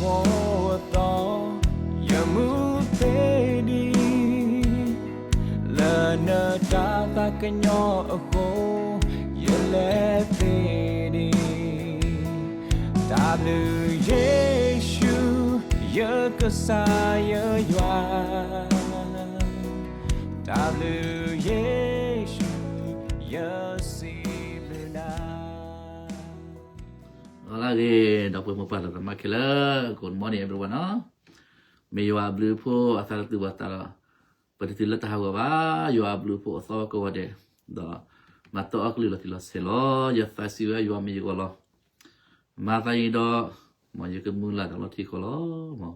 ဖိအသီ, ယမူသ့ဒံး, လၢနတၢ်သးကညီၤအဃိ, ယလဲၤသ့ဒံး. တၢ်ဘျုးယ့ၣ်ၡူး, ယကစၢ်ယွၤ, တၢ်ဘျုးယ့ၣ်ၡူး, ယစံးဘျုးနၤ. ဂီၤလၢအဂ့ၤ ဒီပုၢ်ဝဲၢ်မိၢ်ပၢ်သရၣ်သမါခဲလၢာ်, good morning everyone နီၤ. မ့ၢ်ယွၤအဘျုးအဖှိၣ်အသးတတုၤဘၣ်တၢ်ဒီး, ပတတုၤလၢတၢ်ဟးဂီၤဘၣ်, ယွၤအဘျုးအဖှိၣ်အသီဝဲကိးဂၤဒဲး, ဒီးမၤတီအီၣ်ကလုၢ်လီၤတံၢ်လီၤဆဲးလီၤ. ယသးစံးဝဲယွၤမ့ၢ်ယဂီၢ်လီၤ. မၤသးအံၤဒီး, မ်ယကမုၢ်လၢ်တၢ်လီၤထံဃီလီၤ. မ်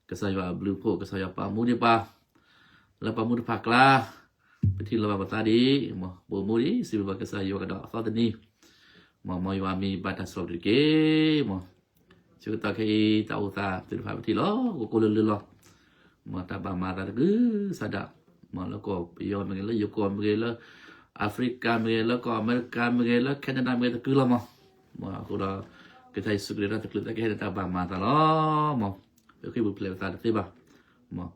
ကစၢ်ယွၤအဘျုးအဖှိၣ်, ကစၢ်ယွၤပာ်မူဒံးပှၤ, လၢပှၤမူတဖၣ်အကျါ, ပထံၣ်လိာ်ဘၣ်ပသးဒံး, မ်ပအိၣ်မူဒံး စံးဘျုးဘၣ်ကစၢ်ယွၤကဒီးအသီတနံၤ, မ်မ်ယွၤမံၤဘၣ်တၢ်ဆိၣ်ဂ့ၤတက့ၢ်. မ် ဆၢကတီၢ်ခဲအံၤ တၢ်အိၣ်သးသ့ၣ်တဖၣ်ပထံၣ်လီၤ, ကိးကိးလၢလၢလီၤ. မ်တၢ်ဘၣ်မၤသးတကုၤဆးဒး, မ်လၢကီၢ်ပယီၤမ့ၢ်ဂ့ၤ, လၢယိၤကီၢ်မ့ၢ်ဂ့ၤ, လၢအဖရံကၤမ့ၢ်ဂ့ၤ, လၢကီၢ်အမဲရကၤမ့ၢ်ဂ့ၤ, လၢ Canada မ့ၢ်ဂ့ၤ တကုၤလီၤမး. မ်အဃိဒီး, ကစၢ်ယ့ၣ်ၡူးခရံာ်တၢ်တချုးသးကဟဲန့ၣ် တၢ်ဘၣ်မၤသးလီၤ. မ်ပဃ့ၢ်ပူၤဖျဲးပသးတသ့ဘၣ်. မ်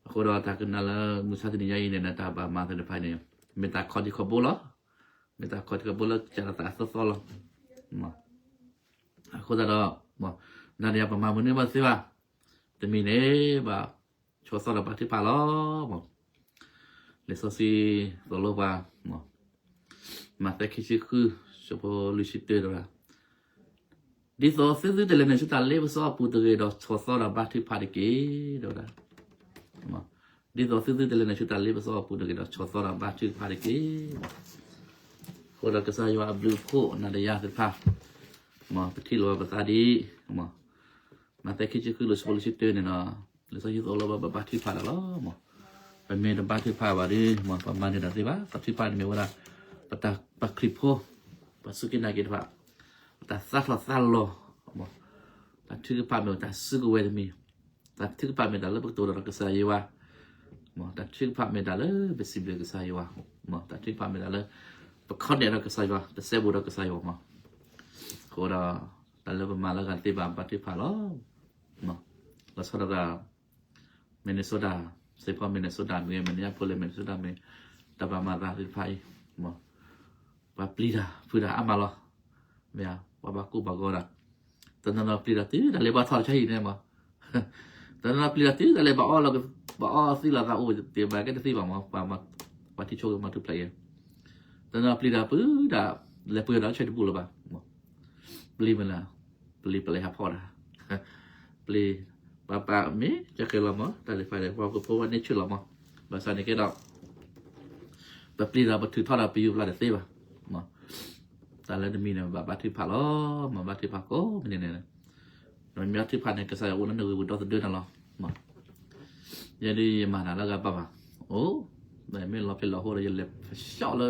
အဃိဒီးတၢ်ကနၣ်လၢမုၢ်ဆါတနံၤညါအံၤန့ၣ် တၢ်ဘၣ်မၤသးတဖၣ်န့ၣ်, မ့ၢ်တၢ်ခီၣ်ထံးခီၣ်ဘိလီၤ. မ့ၢ်တၢ်ခီၣ်ထံးခီၣ်ဘိလၢကစၢ်လီၤသးအသီသီလီၤ. အဃိသတးဒီး, နၤဒီးယၤပမၤမနုၤဘၣ်သ့ဘၣ်. တမံၤန့ၣ်ဘၣ်, ဆိးသီဒီးဘါထုကဖၣ်လီၤ. မ် လံာ်စီဆှံသိၣ်လိပှၤ, မးသဲခံဆံဃု, ဆၢဖိလွံၢ်ဆံတၢ တဲဝဲဒၣ်, ဒ်သိးသုသုတလဲၤနုာ်ဆူတၢ်လ့ပစီအပူၤတဂ့ၤဒီး ဆိးသီဒီးဘါထုကဖၣ်တက့ၢ်, တဲဝဲဒၣ်. ဒ်သိးသုသုတလဲၤနုာ်ဆူတၢ်လ့ပစီအပူၤတဂ့ၤဒီး ဆိးသီဒီးဘါထုကဖၣ်တက့ၢ်. အဃိဒီးကစၢ်ယွၤအဘျုးအဖှိၣ် နၤဒီးယၤသ့ၣ်တဖၣ်, မ်ပထံၣ်လိာ်ဘၣ်ပသးဒံး, မ် မးသဲခံဆံဃု လၢဆၢဖိလွံၢ်ဆံတၢန့ၣ်ဒီး, လံာ်စီဆှံသိၣ်လိပှၤဘၣ်ဘါထုကဖၣ်တၢ်လီၤ. မ် ပမ့ၢ်တဘါထုကဖၣ်ဘၣ်ဒီး, မ်ပမၤန့ၢ်တၢ်သ့ဘၣ်. တၢ်ထုကဖၣ်န့ၣ်မ့ၢ်ဝဲဒၣ်, ပတၢ်, ပှၤခရံာ်ဖိ, ပှၤစူၢ်က့ၤနာ်က့ၤတဖၣ်, ပတၢ်သးထီၣ်သးလီၤ. မ် တၢ်ထုကဖၣ်မ့ၢ်တၢ်စုကဝဲၤတမံၤ, တၢ်ထုကဖၣ်မ့ၢ်တၢ်လၢပကတိၤတၢ်ဒီးကစၢ်ယွၤ, မ်တၢ်ထုကဖၣ်မ့ၢ်တၢ်လၢပစံးဘျုးကစၢ်ယွၤ, မ်တၢ်ထုကဖၣ်မ့ၢ်တၢ်လၢ ပခီၣ်နဲၣ်ဒီးကစၢ်ယွၤ, ပစဲဘူးဒီးကစၢ်ယွၤမး. အဃိဒီး, တၢ်လၢပမၤလၢအဂၤတသ့ဘၣ် ဘါထုကဖၣ်လီၤ. မ် လီၤဆီဒၣ်တၢ်, Minnesota, Saint Paul Minnesota မ့ၢ်ဂ့ၤ, Minneapolis Minnesota မ့ၢ်, တၢ်ဘၣ်မၤသးသ့ၣ်တဖၣ်အံၤ, မ် ပှၤပျံၤတၢ်ဖုးတၢ်အါမးလီၤ. မ့ၢ်ဧါ, ပှၤဘၣ်ကိၢ်ဘၣ်ဂီၤတၢ်, တနီၤနီၤပျံၤတၢ်တုၤတၢ်လဲၤဘၣ်ထီၣ်တၢ်ဆါဟံၣ်န့ၣ်မး, တနီၤနီၤပျံၤတၢ်တုၤတၢ်လဲၤဘၣ်အီၣ်လီၤ, ဘၣ်အီၣ်သံလိာ်သးအိၣ်တ့ၢ်ဘၣ်ကဲတသ့ဘၣ်မး, ပှၤထံဆိကမၤထူၣ်ဖျဲးအံၤ, တနီၤပျံၤတၢ်ဖုးတၢ်, လဲၤပှ့ၤဒီးဆဲးတဘူၣ်လၢၤဘၣ်, ပျံၤမ့ၢ်လၢ, ပျံၤပလဲၤဟးဖီၣ်တၢ် ပျံၤ, ပှၤပာ်မ့ၢ်ကဲကဲလီၤမး, တၢ်လၢဖဲလဲၣ် ပှၤကဖိဝဲန့ၣ်ဆၢလီၤမး, ဘၣ်ဆၣ်န့ၣ်ကဲဒီး, ပပျံၤဒီးပထုးထီၣ်ဒီးပယူၤပျၢ်တသ့ဘၣ်, မ်, တၢ်လၢတမံၤန့ၣ် ဘၣ်ဘါထုကဖၣ်လီၤ, မ်ဘါထုကဖၣ်ကိးမုၢ်နံၤန့ၣ်, ဒီးမ့ၢ်ဘါထုကဖၣ်န့ၣ် ကစၢ်ယွၤအိၣ်လၢနဂ့ၢ်ဝံၤဒီသဒၢနၤလီၤ, မ် ယဲဒၣ်ယမၤနၤလၢဂၤဘၣ်ဘၣ်, အိၣ်, မ့ၢ်လီၤဖဲလီၤဟိဒီးယလဲၤဖျီလၢ,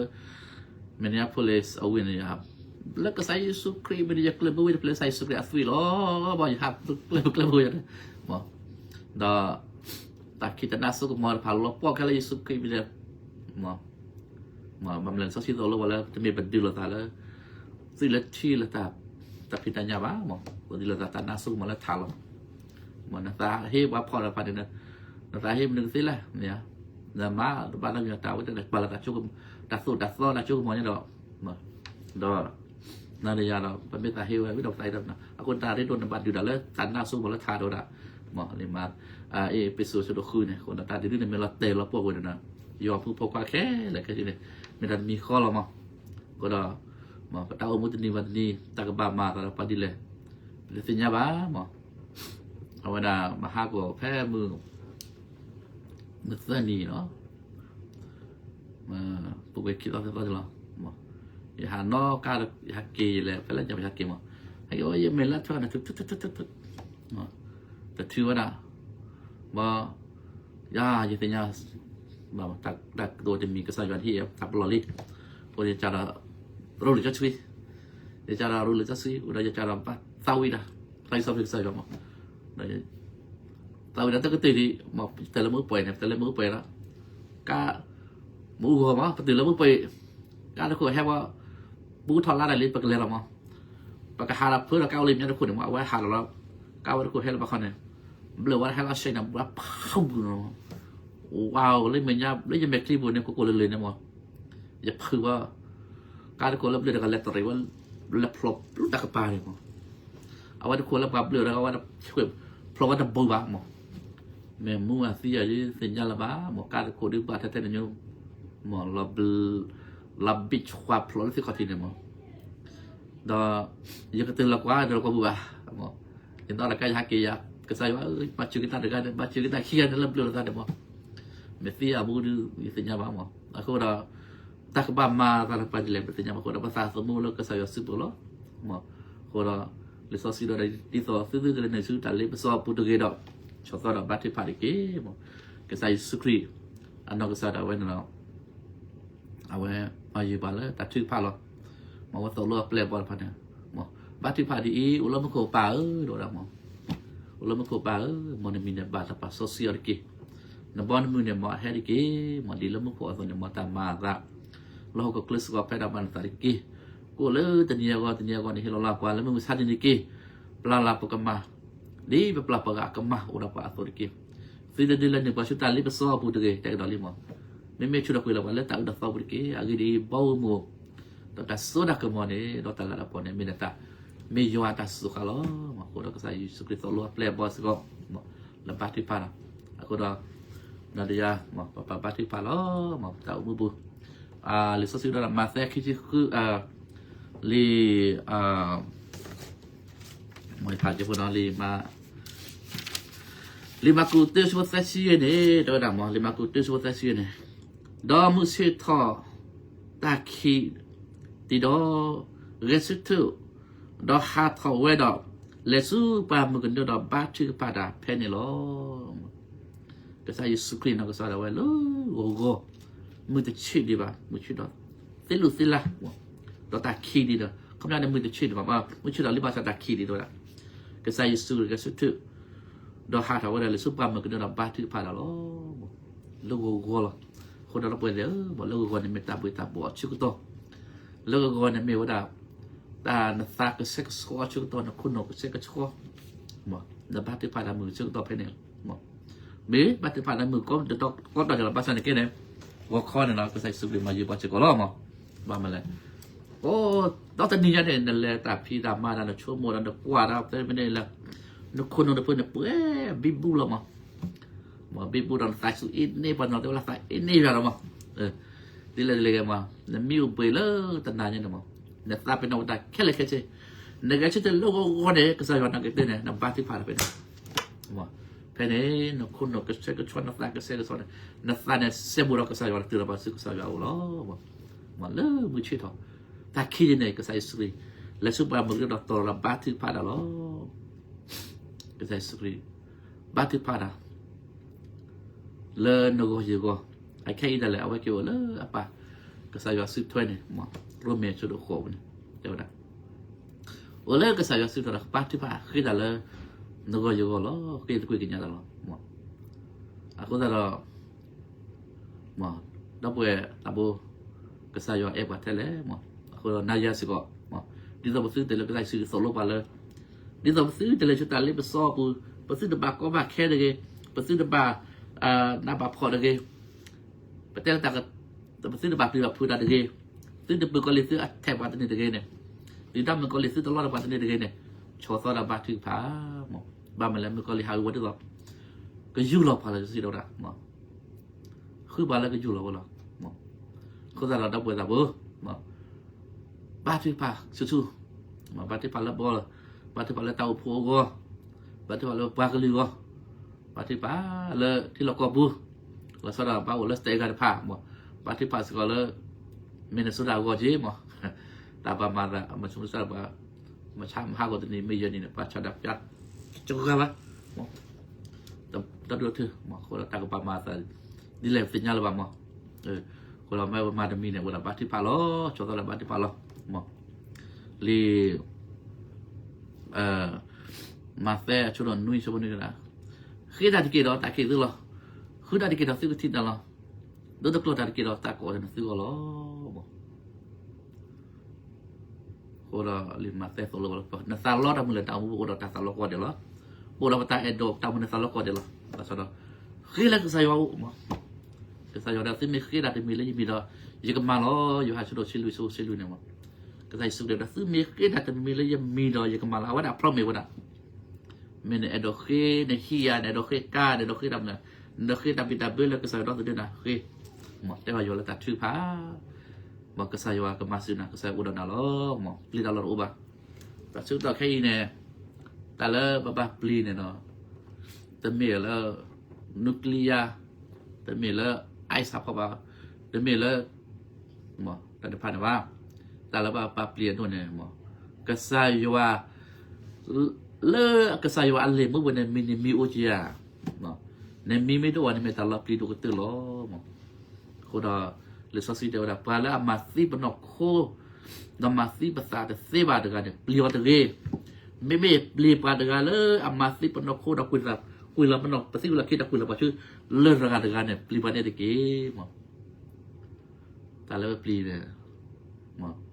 Minneapolis အဝ့ၢ်န့ၣ်, လၢကစၢ်ယ့ၣ်ၡူးခရံာ်မ့ၢ်န့ၣ် ယကျဲးဘၣ်ဝဲတဖျၢၣ် ကစၢ်ယ့ၣ်ၡူးခရံာ်အသွံၣ်လီၤ, ဘၣ်ယဟးကျဲးဘၣ်ဝဲယၤန့ၣ်, မ်, ဒီး, တၢ်ခံးတၢ်နါစိကမီၤတဖၣ်လီၤပှီၢ်ခဲလၢာ်ယ့ၣ်ၡူးခရံာ်မ့ၢ်န့ၣ်, မ် မ် ဘၣ်မနုၤလၢလံာ်စီဆှံသိၣ်လိပှၤလၢ တမ့ၢ်ပဒုးလိာ်သးလၢ, သွံၣ်လၢထံလၢတၢ်, တၢ်ဖံးတၢ်ညၣ်ဘၣ်, မ် ပဒုးလိာ်သးတၢ်နါစိကမီၤလၢထးလီၤ, မ် နသးဟ့ပှၤဖီၣ်တဖၣ်န့ၣ်, နသးဟ့မနုၤကသ့လဲၣ်, မ့ၢ်ဧါ, နမၤတဘၣ်နီတမံၤတၢ်ဝဲတၢ်ပာ်လီၤတၢ်ဆိက, တၢ်သိၣ်တၢ်သီတၢ်ဆိကမီၤန့ၣ်ဒီး, ဒီး နၤဒီးယၤဒီး ပမ့ၢ်သးဟ့ဝဲ ဝံၤဒီးပသးဟ့ဒီး, အဃိတၢ်ရ့ဒိၣ်န့ၣ် ဘၣ်ဒုးဒၣ်လၢတၢ်နါစိကမီၤလၢထးဒီးဒၣ်, မ် လံာ်မၤ, အ့းဖ့းစူး အဆၢဒိၣ်ဃုန့ၣ်, အဃိဒီးတၢ်ဒုးဒုးန့ၣ်မ့ၢ်လီၤတဲာ်လီၤပှီၢ်ဝဲန့ၣ်, ယွၤဖိဖိခွါခဲလၢာ်ခဲဆ့န့ၣ်, မ့ၢ်တၢ်တမံၤဃီလီၤမး, အဃိဒီး, မ် ပတၢ်အိၣ်မူတနံၤဘၣ်တနံၤ တၢ်ကဘၣ်မၤသးဒီးပှၤဒ်လဲၣ်, ပတသ့ၣ်ညါဘၣ်, မ် အဝဲဒၣ်မဟါကီၢ်ဖဲမုၢ် မုၢ်သၢနံၤလီၤ, ပူၤကွံာ်ခံသီသၢသီန့ၣ်လီၤ, မ်, ယဟးနီၣ်ကါဒီး ယဟဲက့ၤ ယလဲၤဖဲလဲၣ်ညါ ယဟဲက့ၤမး, ဟဲက့ၤ အိၣ် ယမ့ၢ်လၢထၢၣ်န့ၣ် တထုဝဲဒၣ်, ဘၣ်, ယၤ ယသ့ၣ်ညါ, ဘၣ် တၢ်ကတိၤတမံၤ ကစၢ်ယွၤဟ့ၣ်တၢ်ပလီၢ်လံ, အဃိယကးဒီး ရူလၢကၠီဆှံ, ယကးဒီးရူလၢကၠီဆှံ ဝံၤဒီး ယကးဒီးဘၣ်သးဝံၣ်တၢ် သးဝံၣ်စီဆှံကစၢ်ယွၤမး, ဒီး သးဝံၣ်ဒီးတကတၢၢ်ဒံး, မ် ပတဲလၢမ့ၣ်အူပှဲၤန့ၣ် ပတဲလၢမ့ၣ်အူပှဲၤဒီး, ကါ, မ့ၣ်အူဂီၤမး ပတုၤလၢမ့ၣ်အူပှဲၤ, ကါတခိၣ်ဟဲဝဲ, ပူထီၣ်လါဒၣ်လံ ပကလဲၤလီၤမး, ပကဟးဒီးဖုဒီးကါအိၣ်လၢညါတခိၣ်န့ၣ်မး အဝဲဟးလီၤလီၤ, ကါဝဲတခိၣ်ဟဲလၢဘၣ်ခီန့ၣ်, ဘျၢၣ်ဝဲဒၣ်ဟဲလီၤဆဲးန့ၣ် ဘၣ်ဖုၣ်နီၤ, ဝါလၢမဲာ်ညါ လၢယမဲာ်ချံပူၤန့ၣ် ကိးကိးလၢလၢန့ၣ်မး, ယဖုၣ်ဘၣ်, ကါတခိၣ်လၢဘျၢၣ်တဂၤလဲၤတရံးဝဲ, လဲၤဖျိးဘျုးတၢ်ကပၤန့ၣ်မး, အဝဲတခိၣ်လၢပှၤဘျၢၣ်တဂၤဝဲ, ဖျိးဝဲတဘူးဘၣ်မး, မ့ၢ်မူအသံအယသ့ၣ်ညါလၢၤဘၣ်မး, ကါတခိၣ်ဒုးဘၣ်ထဲထဲန့ၣ်ညိ, မး, လီၤဘျ့ခွါဖျိးလၢသ့ၣ်ခီၣ်ထံးန့ၣ်မး ဒီးယကတၢၢ်လီၤကွၢ် တၢ်လီၤကွၢ်ပူၤဘၣ်, ယသီတကါယဟးက့ၤယၤ, ကစၢ်ယွၤဧၢ, ဘၣ်စၢၤက့ၤတၢ်တဂၤန့ၣ် ဘၣ်စၢၤက့ၤတၢ်ခံဂၤန့ၣ်လၢဘျၢၣ်လိာ်သးန့ၣ်မး, မ့ၢ်သ့အဘူးဒုး ယသ့ၣ်ညါဘၣ်မး, အဃိဒီး တၢ်ကဘၣ်မၤသးတဖၣ်ဒ်လဲၣ် ပသ့ၣ်ညါဘၣ်အဃိဒီး ပသးသမူလၢကစၢ်ယွၤစုပူၤလီၤ, မး, အဃိဒီး လံာ်စီဆှံဒီး ဒ်သိးသုသုကလဲၤနုာ်ဆူတၢ်လ့ပစီအပူၤတဂ့ၤဒီး, ဆီၣ်သီဒီးဘါထုကဖၣ်တက့ၢ်မး, ကစၢ်ယ့ၣ်ၡူးခရံာ် အနီၢ်ကစၢ်ဒၣ်ဝဲန့ၣ်လီၤ အဝဲမၤယုၤပှၤလၢတၢ်ထုကဖၣ်လီၤ, မ့ၢ်ဝဲသိၣ်လိအပျဲၢ်အဘီၣ်တဖၣ်န့ၣ်, မး, ဘါထုကဖၣ်ဒ်အံၤ အိၣ်လၢမူခိၣ်ပၢ်ဧၢ ဒ်ဝဲဒၣ်မး, အိၣ်လၢမူခိၣ်ပၢ်ဧၢ, မ်နမံၤန့ၣ်ဘၣ်တၢ်ပာ်စီဆှံအီၤတက့ၢ်, နဘီနမုၢ်န့ၣ် မ်အဟဲတက့ၢ်, မ်ဒ်လၢမူခိၣ်အသိးန့ၣ် မ်တၢ်မၤအသး လၢဟီၣ်ခိၣ်ချၢစ့ၢ်ကီးဖဲဒၣ်ဘၣ်နသးတက့ၢ်, ကအိၣ်လၢတနံၤအဂီၢ်တနံၤအဂီၢ်န့ၣ် ဟ့ၣ်လီၤလၢပှၤလၢမုၢ်မဆါတနံၤတက့ၢ်, ပျၢ်လၢပကမၤ ဒ်ပပျၢ်ပှၤဂၤအကမၤအိၣ်ဒီးပှၤအသိးတက့ၢ်, သုတဒုးလဲၤနုာ်ပှၤဆူတၢ်လ့ပစီအပူၤတဂ့ၤ တဲကဒီးလံမး, မ့မ့ၢ်ဆူၣ်ထီၣ်ကွံာ်လၢပှၤလၢတၢ်အုၣ်တၢ်သီပူၤတက့ၢ်, အဂ့ၢ်ဒ်အံၤ ဘီမုၢ် ဒီးတၢ်စိတၢ်ကမီၤန့ၣ် ဒီးတၢ်လၤတၢ်ကပီၤန့ၣ် မ့ၢ်နတၢ်, မ့ၢ်ယွၤအတၢ်စူၢ်ဃာ်လီၤ, မးအဃိဒီးကစၢ်ယ့ၣ်ၡူးခရံာ်သိၣ်လိအပျဲၢ်အဘီၣ်စ့ၢ်ကီး လၢဘါထုကဖၣ်လီၤ, အဃိဒီး နီၢ်တယါ ပပာ်ဘါထုကဖၣ်လီၤ, မးတၢ်အိၣ်မူပူၤ, လံာ်စီဆှံဒီး မးသဲခံဆံဃု လံာ် မ့ၢ်ဖးကဲဖိနီၤ လံာ်မး, လံာ်မၢ်ကူးတၢဆၢဖိသၢဆံယဲၢ်န့ၣ် တဲဝဲဒၣ်မး လံာ်မၢ်ကူးတၢဆၢဖိသၢဆံယဲၢ်န့ၣ်, ဒီးမုၢ်ဆ့ၣ်ထီၣ်တၢ်ခံးဒံးဒီး, ဂဲၤဆၢထၢၣ်, ဒီးဟးထီၣ်ဝဲဒီး လဲၤဆူပှၢ်မုၢ်ကနၢဒီးဘါထုကဖၣ်တၢ်ဖဲန့ၣ်လီၤ. ကစၢ်ယ့ၣ်ၡူးခရံာ်နီၢ်ကစၢ်ဒၣ်ဝဲလၢဂီၤဂီၤ, မုၢ်တဆ့ၣ်ဒံးဘၣ်, မုၢ်ဆ့ၣ်ဒီး သ့လူၢ်သ့လါ, ဒီးတၢ်ခံးဒံးဒီး ခီပညီန့ၣ်မုၢ်တဆ့ၣ်ဒံးဘၣ်, မုၢ်ဆ့ၣ်ဒီးလံဘၣ်ဆၣ်တၢ်ခံးဒံးဒီးဝဲဒၣ်, ကစၢ်ယ့ၣ်ၡူးဂဲၤဆၢထၢၣ်, ဒီးဟးထီၣ်ဝဲဒီးလဲၤဆူပှၢ်မုၢ်ကနၢဒီးဘါထုကဖၣ်တၢ်လီၤ. လၢဂီၤဂီၤလီၤ. အဃိဒီးဒီပုၢ်ဝဲၢ်သ့ၣ်ဧၢ, လၢဂီၤဂီၤန့ၣ်မ့ၢ်တၢ်ဘှ့ၣ်တၢ်ဘှီၣ်အဆၢကတီၢ်, လၢဂီၤဂီၤန့ၣ်မ့ၢ်ဝဲဒၣ် တၢ်နသးကဆှဲကဆှီအဆၢကတီၢ်, နခိၣ်နူာ်ကဆှဲကဆှီ, နဘါထုကဖၣ်တၢ်မုၢ်ဆၢကတီၢ်ဖဲန့ၣ်, မ့ၢ်ဘါထုကဖၣ်တၢ်မုၢ်ကီတတီၤကီတီၤန့ၣ်လီၤ. ဘၣ်ဆၣ်န့ၣ်ကဲန့ၣ် ဂီၤခီန့ၣ်လီၤ ကစၢ်ယ့ၣ်ၡူးခရံာ်မၤယုၤပှၤစ့ၢ်ကီးလီၤမး. ဘၣ်မနုၤလဲၣ်, အိၣ်ဒီးတနံၤညါန့ၣ် နလဲၤတၢ်ဖံးတၢ်မၤဒီး နဆိကမိၣ်ဒီး နကွၢ်ဒီး တဲမ့ၢ်န့ၣ်လၢ နခိၣ်နူာ်တဖုန့ၣ် ပှဲၤဘံဘူလီၤမး. ဘံဘူဒီးနသးဆူအ့န့ၢ်ပှၤနီၤ တဲဝဲလၢသးအ့န့ၢ်ယွၤလီၤမး. ဒ်လဲၣ်ဒ်လဲၣ်ဂ့ၤမး နမံအိၣ်ဘှံးလၢတနၤညါန့ၣ်မး နသးပ့ၤနီၣ်ဝဲတၢ်ခဲလၢာ်ခဲဆ့, နဂဲၤဆၢထၢၣ်လၢဂီၤဂီၤန့ၣ် ကစၢ်ယွၤနီၢ်ကီၢ်န့ၣ် နဘါထုကဖၣ်တၢ်ဖဲန့ၣ်, ဖဲန့ၣ် နခိၣ်နူာ်ကဆှဲကဆှီ နသးကဆှဲကဆှီန့ၣ် နသးန့ၣ်စဲဘူးဒီးကစၢ်ယွၤ တုၤလီၤဘၣ်ဆူကစၢ်ယွၤအအိၣ်လီၤ. လၢမုၢ်ဆ့ၣ်ထီၣ် တၢ်ခံးဒံးန့ၣ် ကစၢ်ယ့ၣ်ၡူးခရံာ် လဲၤဆူပှၢ်မုၢ်ကနၢဒီးတီၤလီၤဘါထုကဖၣ်တၢ်လီၤ. ကစၢ်ယ့ၣ်ၡူးခရံာ် ဘါထုကဖၣ်တၢ် လၢနဂီၢ်ယဂီၢ်, အခဲအံၤဒၣ်လဲာ် အဝဲက့ၤအိၣ်လၢအပၢ်ကစၢ်ယွၤစုထွဲန့ၣ်, ရိမ့ၤအဆၢဒိၣ်ဃိးန့ၣ် တဲဝဲဒၣ်, အိၣ်လၢကစၢ်ယွၤစုထွဲဒီး ဘါထုကဖၣ်ဃ့တၢ်လၢနဂီၢ်ယဂီၢ်လီၤ. ဃ့သကွံၢ်ကညးတၢ်လီၤ. အဃိသတးဒီး ဒီပုၢ်ဝဲၢ်သးဘိ ကစၢ်ယွၤအဲၣ်ပှၤထဲလဲၣ်မး, အဃိဒီးနၤယၤစ့ၢ်ကီး, ဒ်သိးပသုတလဲၤလၢကစၢ်ယ့ၣ်ၡူးခရံာ်သိၣ်လိပှၤလၢ, ဒ်သိးပသုတလဲၤဆူတၢ်လ့ပစီအပူၤ, ပသုတဘၣ်ကီဘၣ်ခဲတဂ့ၤ, ပသုတဘၣ် နးဘၣ်ဖှီၣ်တဂ့ၤ, ပတဲလၢတၢ် ပသုတဘၣ်ပျံၤဘၣ်ဖုးတၢ်တဂ့ၤ, သုတပၢၤကီၤလံၢ်သုအထဲၣ်ပှၤတန့ၢ်တဂ့ၤန့ၣ်, သုတၢ်မုၣ်ကီၤလံၢ်သုတလီတၢ်ပှၤတန့ၢ်တဂ့ၤန့ၣ်, ဆီၣ်သီဒီးဘါထုကဖၣ်မး, ဘၣ်မနုၤလဲၣ် မုၣ်ကီၤလံၢ်ဟးဂီၤဝဲဒ်သိး ကယူၢ်လီၤပှၤလီၤ စံးဒၣ်ဝဲဒၣ် ဃုပှၤလၢကယူၢ်လီၤဝဲလီၤ. အဃိသတးဒီး ဒီပုၢ်ဝဲၢ်သးဘိ ဘါထုကဖၣ်ဆူၣ်ဆူၣ်, ဘါထုကဖၣ်လၢပဂီၢ်, ဘါထုကဖၣ်လၢတၢ်အိၣ်ဖှိၣ်အဂီၢ်, ဘါထုကဖၣ်လၢပှၤကလုာ်အဂီၢ်, ဘါထုကဖၣ်လၢထံလီၢ်ကီၢ်ပူၤ, လီၤဆီဒၣ်ဘၣ်အိၣ်လၢ state ဂၤတဖၣ်မး, ဘါထုကဖၣ်စ့ၢ်ကီးလၢ Minnesota အဂီၢ်က့မး, တၢ်ဘၣ်မၤသး မၤဆူၣ်မၤဆါဘၣ်, မဆါမဟါဂီၤတနံၤမ့ၢ်ယဲၢ်နံၤန့ၣ် ပှၤဆါဒၣ်ပျၢ် ကဂၤဘၣ် တၢ်ဒိၣ်ထၢမး အဃိဒီးတၢ်ကဘၣ်မၤသး ဒ်လဲၣ်သ့ၣ်ညါလၢၤဘၣ်မး, အဃိဒီးမ့ၢ်ပမၤတမံၤန့ၣ် အိၣ်ဒီးဘါထုကဖၣ်လီၤ, ဆီၣ်သီဒီးဘါထုကဖၣ်လီၤမး, လံာ် မးသဲအဆၢဒိၣ်နွံဆၢဖိနွံဒၣ်, ဃ့တၢ်တက့ၢ်ဒီးတၢ်က့ၣ်သုလီၤ, ဃုတၢ်တက့ၢ်ဒီးသုကထံၣ်တၢ်လီၤ, ဒိတကျိာ်တၢ်တက့ၢ်ဒီးတၢ်ကအိၣ်ဒီးနသုဂီၢ်လီၤ. အဃိဒီးလံာ်မးသဲသိၣ်လိပှၤလၢ နသးလီတၢ်မုၢ်လၢ်တၢ်အိၣ်မူပူၤအိၣ်ဒီးတၢ်သးလီကိးဂၤဒဲးလီၤ. အိၣ်ဒီးပတၢ်အဲၣ်ဒိးတၢ်မၤနၢၤသးလီၤကီၢ်ဒဲးလီၤ. ဘၣ်ဆၣ်ဒီး ဃ့လၢကစၢ်ယွၤအိၣ်မး, ကစၢ်ယွၤဒီး သုမ့ၢ်ဃ့တၢ်တမံၤလၢယမံၤဒီး ယကမၤလီၤ. ယိၤဟၣ်ဆၢဒိၣ်ဆံလွံၢ်ဆၢဖိဆံလွံၢ်န့ၣ်မး, ကစၢ်ယ့ၣ်ၡူးခရံာ်ဒီး သုမ့ၢ်ဃ့တၢ်တမံၤလၢယမံၤဒီး ယကမၤလီၤ. အဝဲဒၣ် promise ဝဲဒၣ် မ့ၢ်နအဲၣ်ဒိးဃ့နဟံၣ်ဧါ, နအဲၣ်ဒိးဃ့ကါ, နအဲၣ်ဒိးဃ့တၢ်မနုၤ, နဃ့တၢ်ဘံၣ်တၢ်ဘၢလၢကစၢ်ယွၤဒီသဒၢနၤ ဃ့, မး တဲဘၣ်ယွၤလၢတၢ်ထုကဖၣ်, မး ကစၢ်ယွၤကမၤစၢၤနၤ, ကစၢ်ယွၤအိၣ်ဒီးနၤလီၤ. မး ပျံၤတၢ်လီၢ်တအိၣ်ဘၣ်. တၢ်ဆၢကတီၢ်ခဲအံၤန့ၣ် တၢ်လၢပဘၣ်ပျံၤန့ၣ်ဒီး တမ့ၢ်လၢ nuclear, တမ့ၢ်လၢ ice အဖီဘၣ်, တမ့ၢ်လၢ မး တၢ်တဖၣ်န့ၣ်ဘၣ်. တၢ်လၢပဘၣ်ပျံၤအဒိၣ်န့ၣ် မး ကစၢ်ယွၤ လၢကစၢ်ယွၤအလံာ်မူပူၤန့ၣ် မံၤန့ၣ်မံၤအိၣ်က့ၤဧါ, နမံၤမ့ၢ်တအိၣ်န့ၣ် မ့ၢ်တၢ်လီၤပျံၤဒိၣ်ကတၢၢ်လီၤ. မး အဃိဒီး လံာ်စီဆှံတဲဝဲဒၣ် ပှၤလၢအမၤသံပနီၢ်ခိ ဒီးမၤသံပသးတသ့ဘၣ်တဂၤန့ၣ် ပျံၤအီၤတဂ့ၤ. မ့မ့ၢ်ပျံၤပှၤတဂၤလၢအမၤသံပနီၢ်ခိဒီး ကွံာ်လီၤပနီၢ် ပသံကွံာ်လီၤခံဒီးကွံာ်လီၤပှၤဆူ လၢတဂၤတဂၤန့ၣ် ပျံၤပှၤန့ၣ်တက့ၢ်. မး တၢ်လၢပျံၤန့ၣ်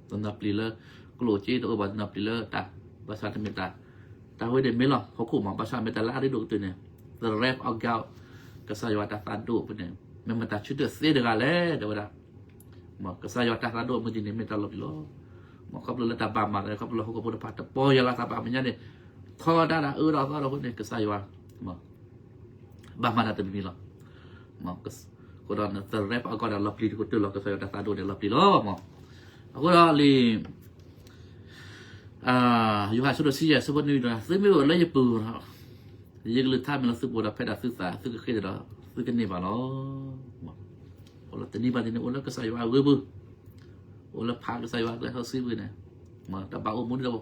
တနီၤပျံၤလၢ ကျိၣ်စ့တအိၣ်ဘၣ်, တနီၤပျံၤလၢတၢ်, ဘၣ်ဆၣ်တမ့ၢ်တၢ်, တၢ်ဝဲန့ၣ်မ့ၢ်လီၤ ဟီၣ်ခိၣ်မး, ဘၣ်ဆၣ်မ့ၢ်တၢ်လၢအရ့ဒိၣ်ကတၢၢ်န့ၣ် the wrath of God, ကစၢ်ယွၤတၢ်သးဒိၣ်ဖဲန့ၣ် မ့ၢ်မတၤဆၢထၢၣ်သ့တဂၤလဲၣ် တဲဝဲဒၣ်. မး ကစၢ်ယွၤတၢ်သးဒိၣ်မုၢ်တနံၤန့ၣ် မ့ၢ်တၢ်လီၤပျံၤလီၤ. မး ခီဖျိလၢတၢ်ဘၣ်မၤဒီး ခီဖျိလၢဟီၣ်ခိၣ်ဖိတဖၣ် တပီၢ်ယၢ်လီၤသးဘၣ်အမဲာ်ညါန့ၣ် ထီဒါတၢ်အၢဒီးသီဒီးအဃိန့ၣ် ကစၢ်ယွၤ ဘၣ်မၤတၢ်တမံၤမံၤလီၤ. မး အဃိဒီး the wrath of God ဒီးလီၤပျံၤတကတၢၢ်လီၤ, ကစၢ်ယွၤတၢ်သးဒိၣ်န့ၣ် လီၤပျံၤလီၤ. မး အဃိဒီးလံာ် ယိၤဟၣ်ဆၢဒိၣ်ဆံယဲၢ် ဆၢဖိနွံဒီး သုမ့ၢ်အိၣ်လၢယပူၤဒီး ယကလုၢ်ကထါမ့ၢ်လၢသုပူၤဒီး ဖဲဒၣ်သုသး သုကဃ့ဒီး သုကန့ၢ်ဘၣ်လီၤ. မး အိၣ်လၢတနံၤဘၣ်တနံၤ အိၣ်လၢကစၢ်ယွၤအဂ့ၢ်ပူၤ, အိၣ်လၢဖးကစၢ်ယွၤအကျဲစီဆှံပူၤန့ၣ် မး တၢ်ဘၣ်အိၣ်မူဒ်သိး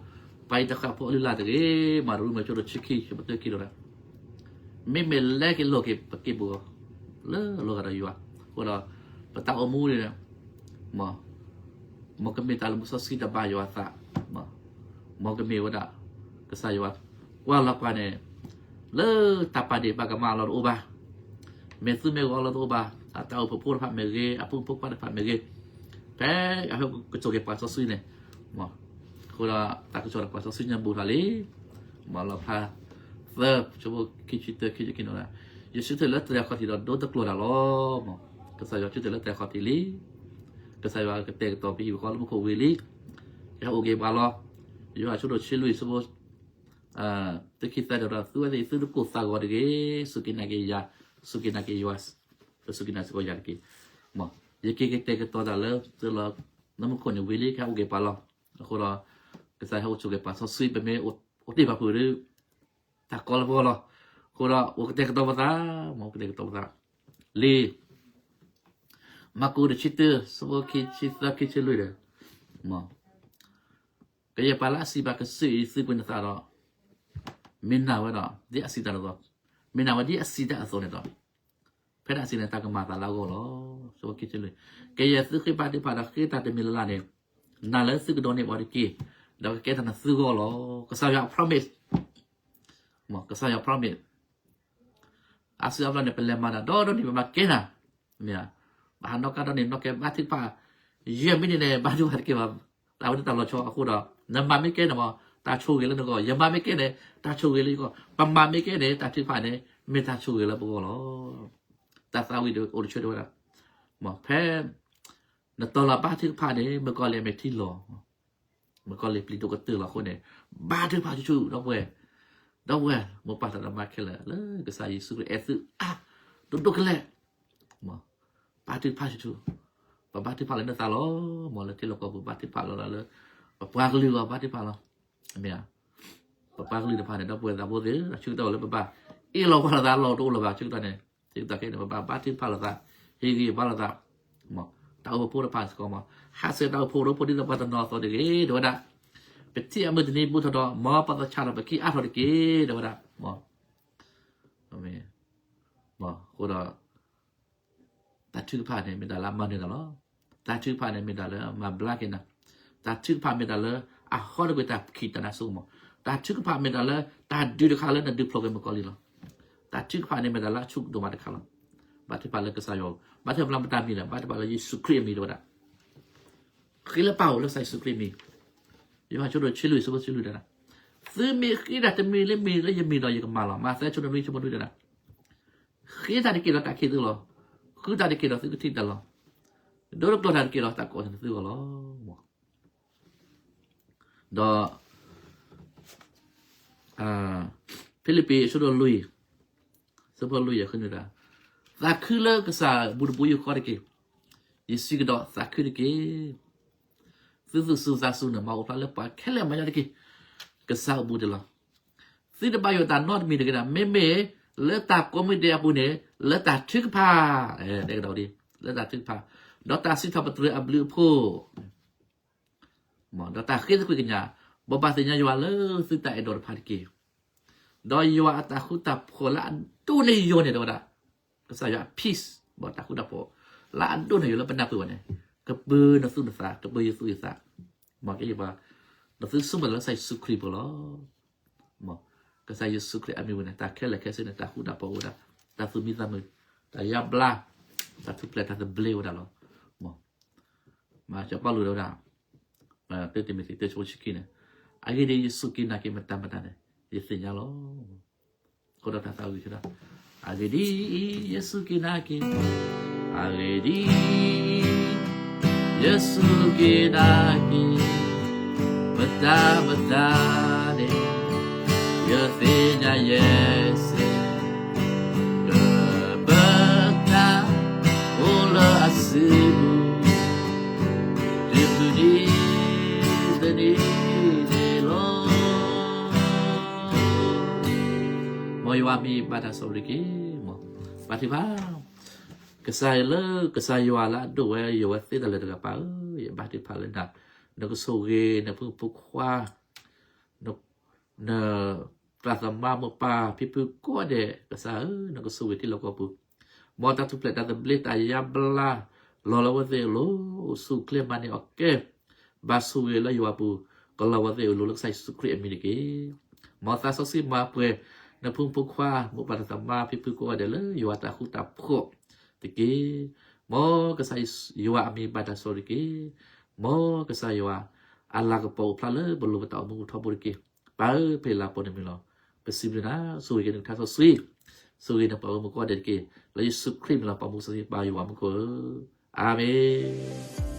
ပှၤအံၤတဃၣ်ဖိအလုၢ်အလၢ်တဂ့ၤ. မး ရိမ့ၤဆၢဒိၣ်ဆံခံ ဆၢဖိသၢခံဒီး မ့မ့ၢ်လဲၤက့ၤလိာ်က့ၤပက့ၢ်ပဂီၤ လၢအလီၤဂာ်ဒီးယွၤ, အဃိဒီး ပတၢ်အိၣ်မူန့ၣ် မး မ်ကမ့ၢ်တၢ်လၢမူစီဆှံတဘၣ်ယွၤအသး, မး မ်ကမ့ၢ်ဝဲဒၣ် ကစၢ်ယွၤ ကွၢ်လီၤပှၤန့ၣ် လၢတၢ်ပာ်ဒ့ၣ်ပာ်ကမၣ်အလီၢ်တအိၣ်ဘၣ်, မ့ၢ်သူမ့ၢ်ဂီၤလီၢ်တအိၣ်ဘၣ်, အတၢ်အိၣ်ဖှိၣ်ဖိတဖၣ်မ့ၢ်ဂ့ၤ, အဖိမုၣ်ဖိခွါတဖၣ်မ့ၢ်ဂ့ၤ, ဖဲအဟဲကစိာ်က့ၤပှၤစီဆှံန့ၣ်, မး အဃိဒီးတၢ်ကစီၣ်ဒီးပှၤစီဆှံညါဘူးထီၣ်လံ. မး လီၣ်ဖျါ သၢ ဆၢဖိခံဆံတၢ ခံဆံခံန့ၣ်, ယဆၢထၢၣ်လၢတြဲၤခီၣ်ထံးဒီးဒိတကျိၤတၢ်လီၤ. မး ကစၢ်ယွၤဆၢထၢၣ်လၢတြဲၤခီၣ်ထံးလံ. ကစၢ်ယွၤကတဲာ်ကတီၤပဟံၣ်ပဃီလၢမူခိၣ်ဝံၤလံ. ကဟဲအိၣ်က့ၤပှၤလီၤ. ယိၤဟၣ်ဆၢဒိၣ်ဆံလွံၢ် ဆၢဖိ တခံသၢဒီး သုဝဲသ့ၣ်သုတကိၢ်သးဂီၤတဂ့ၤ, စူၢ်က့ၤနာ်က့ၤယၤ, စူၢ်က့ၤနာ်က့ၤယွၤ, ဒီးစူၢ်က့ၤနာ်က့ၤယွၤတက့ၢ်. မး ယက့ၤကတဲာ်ကတီၤတၢ်လၢသုလီၤ လၢမူခိၣ်န့ၣ်ဝံၤလံ ကဟဲအိၣ်က့ၤပှၤလီၤ. အဃိဒီး ကစၢ်ယွၤဟဲအိၣ်ဆိးက့ၤပှၤစီဆှံ ပမ့ၢ်အိၣ်တ့ၢ်ဘၣ်ဖုးဒီး တၢ်ကီလၢပဂီၢ်လီၤ. အဃိဒီး အိၣ်ကတဲာ်ကတီၤပသး, မး အိၣ်ကတဲာ်ကတီၤပသး လံာ် မၢ်ကူးတဆံတၢ ဆၢဖိခံဆံသၢ ခံဆံလွံၢ်ဒီး မး ကယဲၢ်ပှၤလၢအစံးဘၣ်ကစၢ်အံၤ သုးကွံာ်နသးဒီး မ့ၢ်နာ်ဝဲဒီး ဒ်အစံးတၢ်အသိး, မ့ၢ်နာ်ဝဲဒ်အစံးတၢ်အသိးန့ၣ်ဒီး ဖဲဒၣ်အစံးန့ၣ် တၢ်ကမၤသးလၢအဂီၢ်လီၤ. ကယဲၢ်သုဃ့ဘါထုကဖၣ်ဒီးဃ့တၢ်တမံၤလၢ်လၢ်န့ၣ် နာ်လၢသုကဒိးန့ၢ်ပှၤတက့ၢ်, ဒီးကကဲထီၣ်နသုဂီၢ်လီၤ. ကစၢ်ယွၤအ promise, မး ကစၢ်ယွၤ promise အါစုအါဘျီန့ၣ် ပလဲၤမၤတၢ်ဒီဒိၣ်န့ၣ် ပမၤကဲနၤ, မ့ၢ်ဧါ, ဘၣ်ဟးနီၣ်ကါဒီးန့ၣ် နီၣ်ကဲဘါထုကဖၣ်, ယဲၢ်မံးနံးန့ၣ် ဘါထုကဖၣ်တက့ၢ်ဘၣ်, တၢ်ဝဲန့ၣ်တၢ်လီၤဆီအဃိဒီး နမၤမ့ၢ်ကဲန့ၣ်မး တၢ်ဆိၣ်ဂ့ၤလၢနဂီၢ်, ယမၤမ့ၢ်ကဲန့ၣ် တၢ်ဆိၣ်ဂ့ၤလၢယဂီၢ်, ပမၤမ့ၢ်ကဲန့ၣ် တၢ်ထုကဖၣ်န့ၣ် မ့ၢ်တၢ်ဆိၣ်ဂ့ၤလၢပဂီၢ်လီၤ. တၢ်သးဝံၣ်ဒီးအိၣ်တဆၢတဲဝဲဒၣ်, မး ဖဲ နတီၤလီၤဘါထုကဖၣ်န့ၣ် မုၣ်ကီၤလံၢ်မ့ၢ်ထံလီၤ မုၣ်ကီၤလံၢ်ပျံၤဒိၣ်ကတၢၢ်လီၤအဃိန့ၣ် ဘါထုကဖၣ်ဆူၣ်ဆူၣ် ဒီပုၢ်ဝဲၢ်, ဒီပုၢ်ဝဲၢ် မိၢ်ပၢ်သရၣ်သမါခဲလၢာ် လၢကစၢ်ယ့ၣ်ၡူးခရံာ်အဲၣ်သုအါ ဒိၣ်ဒိၣ်ကလဲာ်, မး ဘါထုကဖၣ်ဆူၣ်ဆူၣ်, ပဘါထုကဖၣ်လၢနသးလီၤ, မး လၢထံလီၢ်ကီၢ်ပူၤ ဘါထုကဖၣ်လီၤလၢ ပပှၤကလုာ်အဂီၢ် ဘါထုကဖၣ်လီၤ, မ့ၢ်ဧါ, ပပှၤကလုာ်တဖၣ်န့ၣ် ဒီပုၢ်ဝဲၢ်သးဘိသ့ၣ် ဆၢကတီၢ်လၢပဘၣ်အ့ၣ်လိာ်ကွံာ်လိာ်သးလီၤတအိၣ်လၢၤဘၣ် ဆၢကတီၢ်န့ၣ်, ဆၢကတီၢ်ခဲအံၤန့ၣ် ပဘၣ်ဘါထုကဖၣ်လိာ်သး, ဟ့ၣ်ဂံၢ်ဘါလိာ်သး, မး တၢ်အိၣ်ဖှိၣ်ဖိတဖၣ်စ့ၢ်ကီး မး ဟးဆှဲးတၢ်အိၣ်ဖှိၣ်ရိဖှိၣ်ဒ်သိးပှၤတနီၤအသိးတဂ့ၤ တဲဝဲဒၣ်, ပထံၣ်အမုၢ်တနံၤဘူးထီၣ်ဒီး မ်ပသဆၣ်ထီၣ်ပခံအါထီၣ်တက့ၢ် တဲဝဲဒၣ်, မး မး အဃိဒီး တၢ်ထုကဖၣ်န့ၣ် မ့ၢ်တၢ်လၢအမၤနၢၤတၢ်လီၤ. တၢ်ထုကဖၣ်န့ၣ် မ့ၢ်တၢ်လၢအမၤဘျါက့ၤနၤ, တၢ်ထုကဖၣ်မ့ၢ်တၢ်လၢအဟီထီၣ်ကွံာ်တၢ်ခံးတၢ်နါစိကမီၤ, တၢ်ထုကဖၣ်မ့ၢ်တၢ်လၢတၢ်ဒုးတခါလၢနဒုးဖျိးက့ၤမုၣ်ကီၤလံၢ်လီၤ. တၢ်ထုကဖၣ်န့ၣ်မ့ၢ်တၢ်လၢအဆူၣ်ဒိၣ်မးတခါလီၤ. ဘါထုကဖၣ်လၢကစၢ်ယွၤ, ဘါထုကဖၣ်လၢမတၤမံၤလဲၣ်, ဘါထုကဖၣ်လၢယ့ၣ်ၡူးခရံာ်အမံၤ တဲဝဲဒၣ်. ဃ့လၢပၢ်ဧိၤ လၢကစၢ်ယ့ၣ်ၡူးခရံာ်အမံၤ, ယိၤဟၣ်ဆၢဒိၣ်ဆံလွံၢ် ဆၢဖိဆံလွံၢ်တဲဒၣ်, သုမ့ၢ်ဃ့တၢ်တမံၤလၢမ့ၢ်လၢယမ့ၢ်ဒီးယကမၤလီၤ. မးသဲ အဆၢဒိၣ်လွံၢ် အဆၢဖိနွံတဲဒၣ်, ဃ့တၢ်တက့ၢ်ဒီးတၢ်ခံးသုလီၤ. ဃုတၢ်တက့ၢ်ဒီးသုကထံၣ်တၢ်လီၤ. ဒိတကျိၤတၢ်တက့ၢ်ဒီးတၢ်ကိးထီၣ်သုဂီၢ်လီၤ. ဒီး ဖံလံးပံး အဆၢဒိၣ်လွံၢ် အဆၢဖိလွံၢ် ဃုနုၤတၢ်, သးခုလၢကစၢ်အဘူးတဘူးယိၤဃီတက့ၢ်. ယစံးကဒီး, သးခုတက့ၢ်. သုသူၣ်စူၤသးစူၤန့ၣ် မ်အအိၣ်ဖျါလၢပှၤခဲလၢာ်မၤညီတက့ၢ်. ကစၢ်အဘူးတ့ၢ်လီၤ. သုတဘၣ်ယိၣ်တၢ်နီတမံၤတဂ့ၤဒၣ်, မ့မ့ၢ်လၢတၢ်ကိးမံၤဒဲးအပူၤန့ၣ် လၢတၢ်ထုကဖၣ်, တဲကဒီးဒ် လၢတၢ်ထုကဖၣ်, ဒီးတၢ်စံးထီၣ်ပတြၢၤအဘျုးအဖှိၣ် ဒီးတၢ်ဃ့သကွံာ်ကညး, ဘိးဘၣ်သ့ၣ်ညါယွၤလၢသုတၢ်အဲၣ်ဒိးတဖၣ်တက့ၢ်. ဒီးယွၤအတၢ်ဃူတၢ်ဖိးလၢအဒိၣ်န့ၢ်ယိာ်န့ၣ် တဲဝဲဒၣ်, ကစၢ်ယွၤအ peace ဘၣ်တၢ်ဃူတၢ်ဖိး လၢအဒိၣ်န့ၢ်ယိာ်လၢပနၢ်ပၢၢ်ဘၣ်န့ၣ်, ကပၢၤနသူၣ်နသး, ကပၢၤယသူၣ်ယသး, မ်ကယဲၢ်ဘၣ်, ဒီးသုဆိကမိၣ်လၢကစၢ်ယ့ၣ်ၡူးခရံာ်အပူၤလီၤ. မ်ကစၢ်ယ့ၣ်ၡူးခရံာ်အမံၤဝဲန့ၣ် တၢ်ခဲလၢာ်ခဲဆ့န့ၣ် တၢ်ဃူတၢ်ဖိးအိၣ်ဝဲဒၣ်, တၢ်သူၣ်မံသးမုာ်, တၢ်ယါဘျါ, တၢ်ထူၣ်ဖျဲးတၢ်သဘျ့ဝဲဒၣ်လီၤ. မ် မၤစီၤပီလူးတဲဝဲဒၣ်, တၢတံၤမသ့း တၢ ဆၢဖိဆံခံန့ၣ်, အဂ့ၢ်ဒ်အံၤ, ယစူၢ်က့ၤနာ်က့ၤမတၤမတၤန့ၣ် ယသ့ၣ်ညါလီၤ. ဃိဒီးတၢ်သးဝံၣ်ဆၢဒီး, အဂ့ၢ်ဒ်အံၤ, ယစူၢ်က့ၤနာ်က့ၤ, အဂ့ၢ်ဒ်အံၤ, ယစူၢ်က့ၤနာ်က့ၤ, မတၤမတၤန့ၣ် ယသ့ၣ်ညါယဲစ့ၢ်, ကပၢၤတၢ်အိၣ်လၢအစုပူၤ, တုၤမုၢ်နံၤတနံၤန့ၣ်လီၤ. မ်ယွၤအမံၤဘၣ်တၢ်ဆိၣ်ဂ့ၤတက့ၢ်. မ်ဘါထုကဖၣ်, ကစၢ်လၢ ကစၢ်ယွၤလၢအဒိၣ်ဝဲ ယိာ်ဝဲသ့တၢ်လၢာ်တဂၤပၢ်ဧၢ, ယဘါထုကဖၣ်လၢနၤ, နကဆိၣ်ဂ့ၤနဖိမုၣ်ဖိခွါ နသရၣ်သမါမိၢ်ပၢ်ဖံဖုကိးဂၤဒဲး ကစၢ်ဧၢ, နကဆိၣ်ဂ့ၤထံလီၢ်ကီၢ်ပူၤ, မ်တၢ်ထူၣ်ဖျဲးတၢ်သဘျ့တၢ်ယါဘျါ လီၤလၢအဝဲသ့ၣ်အလိၤ, အိၣ်ဆူၣ်အိၣ်ချ့မၤန့ၢ်အီၣ်ကဲ ဘၣ်ဆိၣ်ဂ့ၤလၢယွၤအပူၤ, ကလီၤဝဲသ့ၣ်အလိၤလၢကစၢ်ယ့ၣ်ၡူးခရံာ်အမံၤတက့ၢ်. မ်သးစီဆှံမၤပှဲၤ နဖိမုၣ်ဖိခွါ မိၢ်ပၢ်သရၣ်သမါဖံဖုကိးဂၤဒဲးလၢယွၤတၢ်ဃူတၢ်ဖိးတက့ၢ်. မ်ကစၢ်ယွၤအမံၤဘၣ်တၢ်ဆိၣ်ဂ့ၤတက့ၢ်. မ်ကစၢ်ယွၤ အလၤကပီၤအိၣ်ဖျါလၢပလိၤပတၢ်အိၣ်မူအထီဘိတက့ၢ်. ပၢ်ဧၢ, ဖဲလၢပိာ်နမံၤလီၤ. ပစံးဘျုးနၤ, ဆိၣ်ဂ့ၤက့ၤနကထါစီဆှံ, ဆိၣ်ဂ့ၤနပှၤဂီၢ်မုၢ်ကိးဂၤဒဲးတက့ၢ်. လၢယ့ၣ်ၡူးခရံာ်မံၤလီၤ. ပၢ်မူစီဆှံပၢ်ယွၤမူခိၣ်ဧၢ, အၤမ့ၣ်.